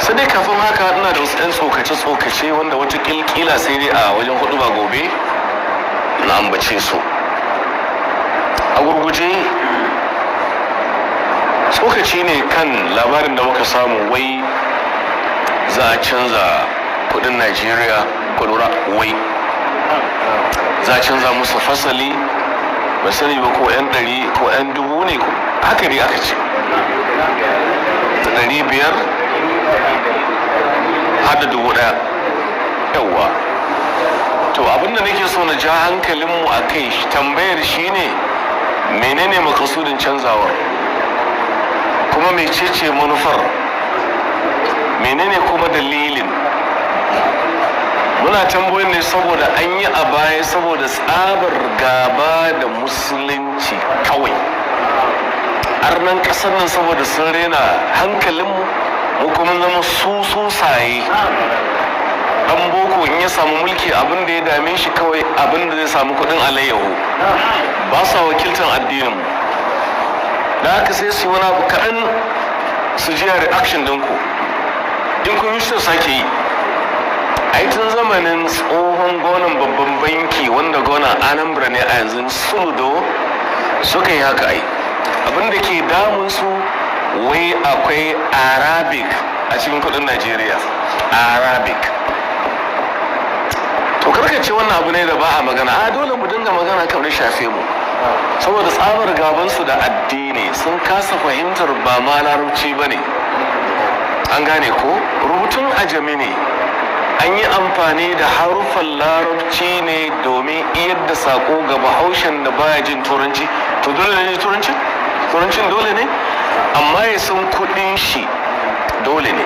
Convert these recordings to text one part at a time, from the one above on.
Sai dai kafin haka, ina da wasu 'yan tsokace-tsokace wanda wata kila sai dai a wajen hudu ba gobe na ambace su. A gurguje, tsokaci ne kan labarin da muka samu wai za a canza kudin Najeriya. Kudura wai za a canza musu fasali. Ba sani ba ko 'yan ɗari ko 'yan dubu ne, haka ne aka ce da 500 har da 1000. Yawwa, to abinda nake so na ja hankalinmu a kai, tambayar shine, menene makasudin canzawar? Kuma mecece manufar? Menene kuma dalilin? Muna tambayoyin ne saboda an yi a baya, saboda tsabar gaba da Musulunci kawai. Arnan ƙasar nan, saboda sun rena hankalinmu, mu kuma zama su susaye. Dan boko in ya samu mulki, abin da ya dame shi kawai abin da zai samu kudin alayyahu. Ba sa wakiltar addinin mu. Da haka sai su yi wani abu kaɗan su ji reaction ɗinku. In kun yi shi, sake yi. Ai tun zamanin tsohon gwamnan babban banki, wanda gwamnan Anambra ne a yanzu, Soludo, suka yi haka. Ai abin da ke damun su, wai akwai Arabic a cikin kudin Najeriya, Arabic. To karka ce wannan abu ne da ba a magana. A dole mu dinga magana kan da shafe mu. Saboda tsabar gabansu da addini, sun kasa fahimtar ba ma Larabci ba ne. An gane ko? Rubutun ajami ne. An yi amfani da haruffan Larabci ne domin iyar da sako ga Bahaushen da baya jin Turanci. To dole ne Turanci? Turancin dole ne? Amma ya san kudin shi dole ne.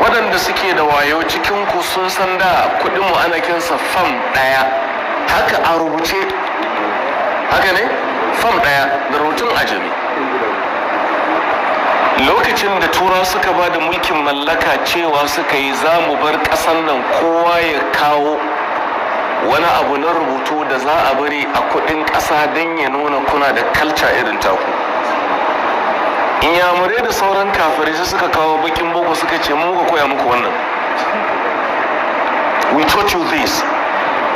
Waɗanda suke da wayo cikin ku sun san da kudinmu ana kinsa fam ɗaya, haka a rubuce. Haka ne, fam ɗaya da rubutun ajami. Lokacin da Turawa suka ba da mulkin mallaka, cewa suka yi za mu bar ƙasar nan, kowa ya kawo wani abu na rubutu da za a bari a kudin ƙasa don ya nuna kuna da culture irin taku. Inyamurai da sauran kafirai sai suka kawo bakin boko, suka ce mu muka koya muku wannan, we taught you this.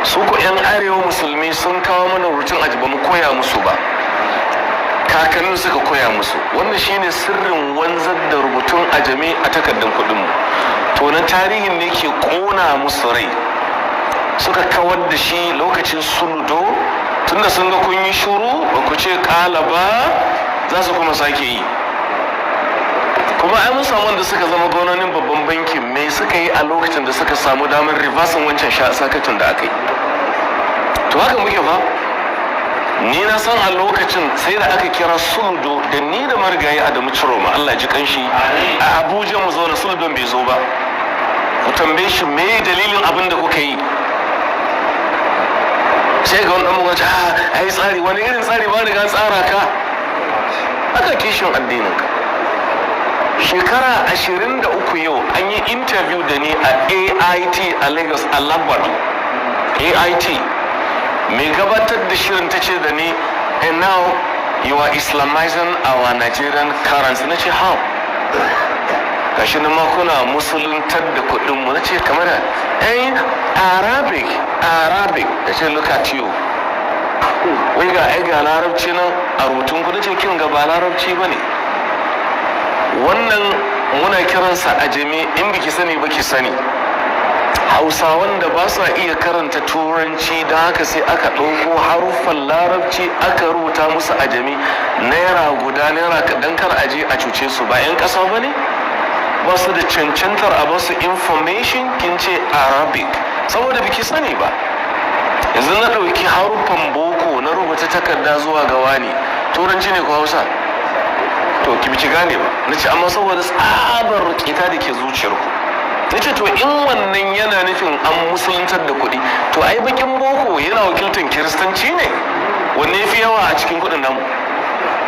Su ko 'yan arewa musulmi sun kawo mana rubutun aji, ba mu koya musu ba, kakannin suka koya musu. Wannan shine sirrin wanzar da rubutun ajami a takardar kudinmu. To nan tarihin ne ke kona musu rai, suka kawar da shi lokacin Soludo, tunda sun ga kun yi shuru, ba ku ce kala ba, za su kuma sake yi. Kuma ai mun samu wanda suka zama gwamnonin babban banki. Me suka yi a lokacin da suka samu damar reversing wancan sakacin da aka yi? To haka muke fa. Ni na san a lokacin sai da aka kira Soludo da ni da marigayi Adamu Ciroma, Allah ji kanshi, a Abuja, mu zauna. Soludon bai zo ba. Mu tambaye shi, me dalilin abin da kuka yi? Sai ga wani dan muka ce, a ai tsari. Wani irin tsari? Ba riga tsara ka aka kishin addinin ka. Shekara 23 yau, an yi interview da ni a AIT a Lagos, a Alagbado. AIT, mai gabatar da shirin ta ce da ni, "And now you are Islamizing our Nigerian currency." Na ce, "How?" "Gashi nan ma kuna musuluntar da kuɗinmu." Na ce, "Kamar da eh Arabic, Arabic." Ta ce, "Look at you, wai ga ai ga Larabci nan a rubutun ku." Ce, "Kin ga, ba Larabci ba ne wannan, muna kiransa ajami. In biki sani ba, ki sani." Hausawan da ba sa iya karanta Turanci, don haka sai aka ɗauko haruffan Larabci aka rubuta musu ajami, naira guda, naira, dan kar aje a cuce su. Ba 'yan ƙasa ba ne, ba su da cancantar a basu information. Kin ce Arabic saboda biki sani ba. Yanzu na ɗauki haruffan boko na rubuta takarda zuwa ga wani, Turanci ne ko Hausa? To ki biki gane ba. Na ce, amma saboda tsabar keta da ke zuciyarku. Na ce, to in wannan yana nufin an musuluntar da kuɗi, to ai bakin boko yana wakiltar Kiristanci ne. Wanne fi yawa a cikin kuɗin namu?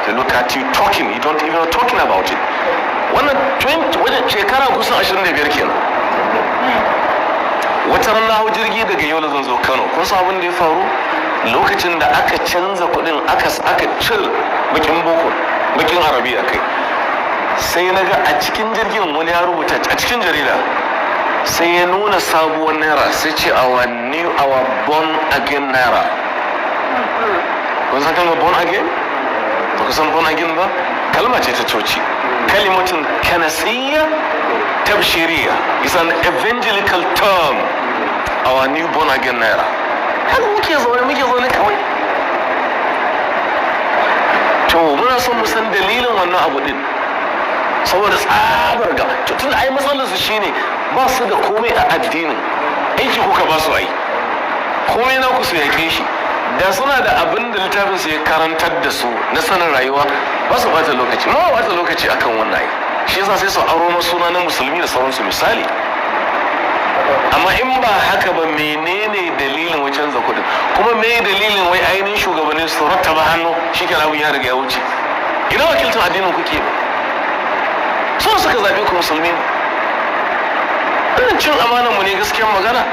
To look at you talking, you don't even know talking about it. Wannan 20 wajen shekara kusan 25 kenan. Wata ran na hau jirgi daga Yola zan zo Kano. Kun san abin da ya faru lokacin da aka canza kuɗin, aka cire bakin boko, bakin Arabiya kai? Sai na ga a cikin jirgin wani ya rubuta a cikin jarida, sai ya nuna sabuwar naira, sai ce, "Our new, our born again naira." Kun san kalmar born again? Ba ku san born again ba? Kalma ce ta coci, كلمة كنسية تبشيرية, is an evangelical term, our new born again naira. Haka muke zaune, muke zaune kawai. To muna son mu san dalilin wannan abu din, saboda tsabar ga to tun ai matsalar su shine ba su da komai a addinin. Aiki kuka ba su, ai komai na ku su yake shi. Da suna da abin da littafin su ya karantar da su na sanin rayuwa, ba su bata lokaci, ma ba bata lokaci akan wannan. Ai shi yasa sai su aro ma suna na musulmi da sauransu, misali. Amma in ba haka ba, menene dalilin wai canza kuɗin? Kuma me dalilin wai ainihin shugabannin su rattaba hannu, shi ke abin ya riga ya wuce? Ina wakiltar addinin kuke ba? So suka zaɓe ku musulmi ne. Wannan cin amanar mu ne, gaskiyar magana.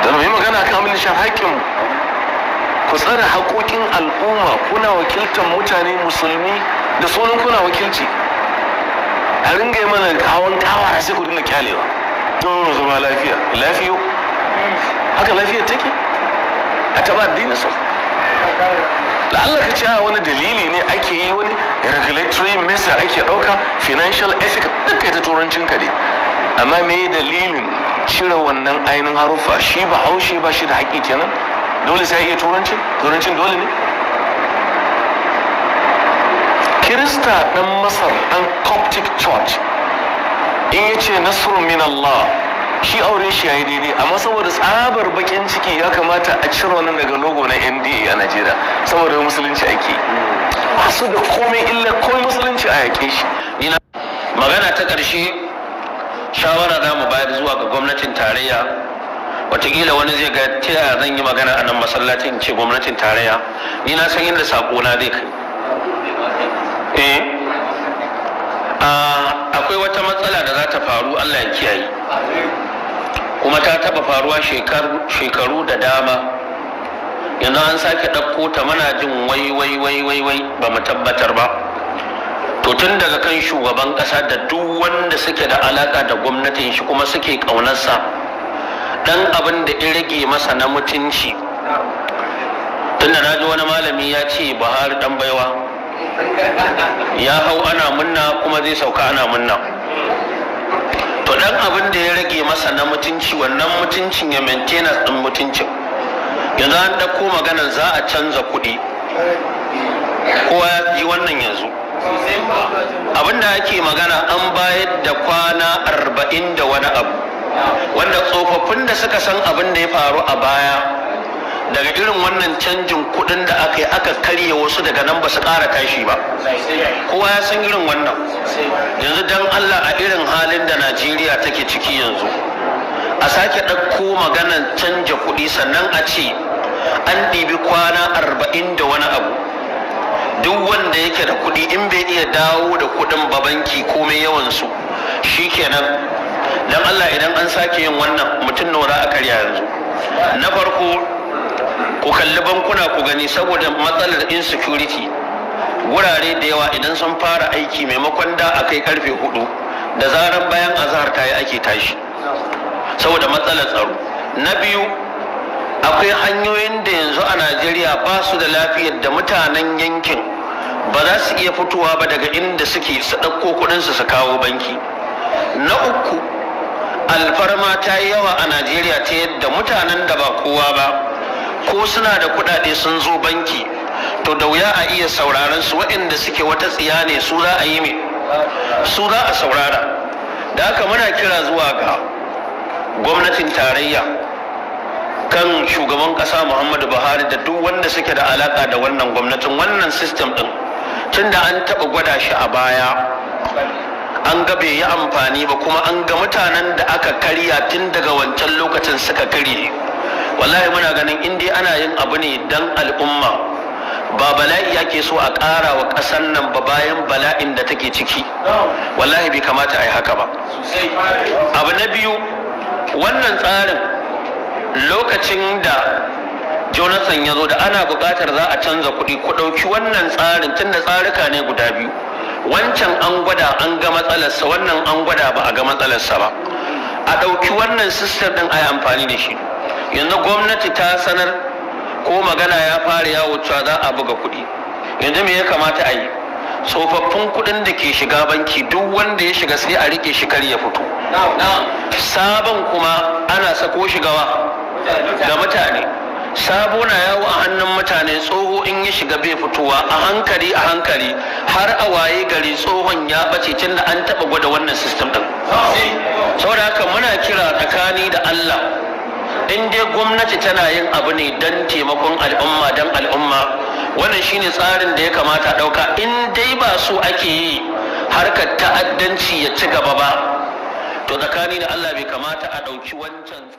Da mu yi magana kan abin da shafi haƙƙin mu. Ku tsare haƙoƙin al'umma. Kuna wakiltar mutane musulmi, da sunan kuna wakilci, a ringa yi mana hawan kawara, sai ku dinga kyalewa. To zama lafiya lafiyo, haka lafiyar take a taɓa addini. So la'alla ka ce a wani dalili ne ake yi, wani regulatory measure ake ɗauka, financial ethic, duk kai ta turancin ka ne. Amma me dalilin cire wannan ainihin haruffa? Shi ba haushe ba shi da haƙƙi kenan? Dole sai iya turanci? Turancin dole ne? Kirista ɗan Masar, ɗan Coptic Church, in ya ce نصر من الله, shi auren shi yayi daidai. Amma saboda tsabar bakin ciki, ya kamata a cire wannan daga logo na NDA a Najeriya, saboda musulunci ake. Ba su da komai illa komai musulunci, a yaƙe shi. Ina magana ta ƙarshe, shawara za mu bayar zuwa ga gwamnatin tarayya. Watakila wani zai ga ta yaya zan yi magana a nan masallacin in ce gwamnatin tarayya. Ni na san inda saƙona zai kai. Eh, akwai wata matsala da za ta faru, Allah ya kiyaye, kuma ta taɓa faruwa shekaru da dama. Yanzu an sake ɗauko ta, mana jin wai wai wai wai wai, ba mu tabbatar ba. To tun daga kan shugaban ƙasa da duk wanda suke da alaƙa da gwamnatin shi kuma suke ƙaunarsa, ɗan abin da ya rage masa na mutunci, tunda na ji wani malami ya ce Buhari ɗan baiwa, ya hau ana munna, kuma zai sauka ana munna. To ɗan abin da ya rage masa na mutunci, wannan mutuncin ya maintenance ɗin mutuncin. Yanzu an ɗauko maganar za a canza kuɗi, kowa ya ji wannan. Yanzu abin da ake magana, an bayar da kwana 40 da wani abu, wanda tsofaffin da suka san abin da ya faru a baya daga irin wannan canjin kuɗin da aka yi, aka karye wasu, daga nan ba su ƙara tashi ba. Kowa ya san irin wannan. Yanzu dan Allah, a irin halin da Najeriya take ciki yanzu, a sake ɗauko maganan canja kuɗi, sannan a ce an ɗibi kwana 40 da wani abu, duk wanda yake da kuɗi in bai iya dawo da kuɗin ba banki, komai yawansu, shikenan. Dan Allah, idan an sake yin wannan, mutum nawa za a karya yanzu? Na farko, ku kalli bankuna ku gani, saboda matsalar insecurity, wurare da yawa idan sun fara aiki, maimakon da a kai karfe 4, da zaran bayan azahar ta yi ake tashi, saboda matsalar tsaro. Na biyu, akwai hanyoyin da yanzu a Najeriya ba su da lafiyar da mutanen yankin ba za su iya fitowa ba daga inda suke su ɗauko kuɗinsu su kawo banki. Na uku, alfarma ta yi yawa a Najeriya, ta yadda mutanen da ba kowa ba, ko suna da kuɗaɗe sun zo banki, to da wuya a iya sauraron su. Waɗanda suke wata tsiya ne, su za a yi me, su za a saurara. Da haka muna kira zuwa ga gwamnatin tarayya, kan shugaban ƙasa Muhammadu Buhari da duk wanda suke da alaka da wannan gwamnatin, wannan system ɗin, tunda an taɓa gwada shi a baya, an ga bai yi amfani ba, kuma an ga mutanen da aka karya tun daga wancan lokacin suka karye. Wallahi muna ganin in dai ana yin abu ne dan al'umma, ba bala'i ake so a ƙara wa ƙasar nan ba bayan bala'in da take ciki, wallahi bai kamata a yi haka ba. Abu na biyu, wannan tsarin, lokacin da Jonathan ya zo da ana buƙatar za a canza kuɗi, ku ɗauki wannan tsarin, tun da tsarika ne guda biyu. Wancan an gwada an ga matsalarsa, wannan an gwada ba a ga matsalarsa ba. A ɗauki wannan system ɗin a yi amfani da shi. Yanzu gwamnati ta sanar, ko magana ya fara yawo cewa za a buga kuɗi. Yanzu me ya kamata a yi? Tsofaffin kuɗin da ke shiga banki, duk wanda ya shiga sai a rike shi kar ya fito. Sabon kuma ana sako shigawa ga mutane. Sabo na yawo a hannun mutane, tsoho in ya shiga bai fitowa. A hankali a hankali har a waye gari tsohon ya bace, tun da an taɓa gwada wannan system ɗin. Saboda haka muna kira tsakani da Allah, in dai gwamnati tana yin abu ne don taimakon al'umma, don al'umma, wannan shine tsarin da ya kamata a ɗauka. In dai ba so ake yi harkar ta'addanci ya ci gaba ba, to tsakani da Allah bai kamata a ɗauki wancan.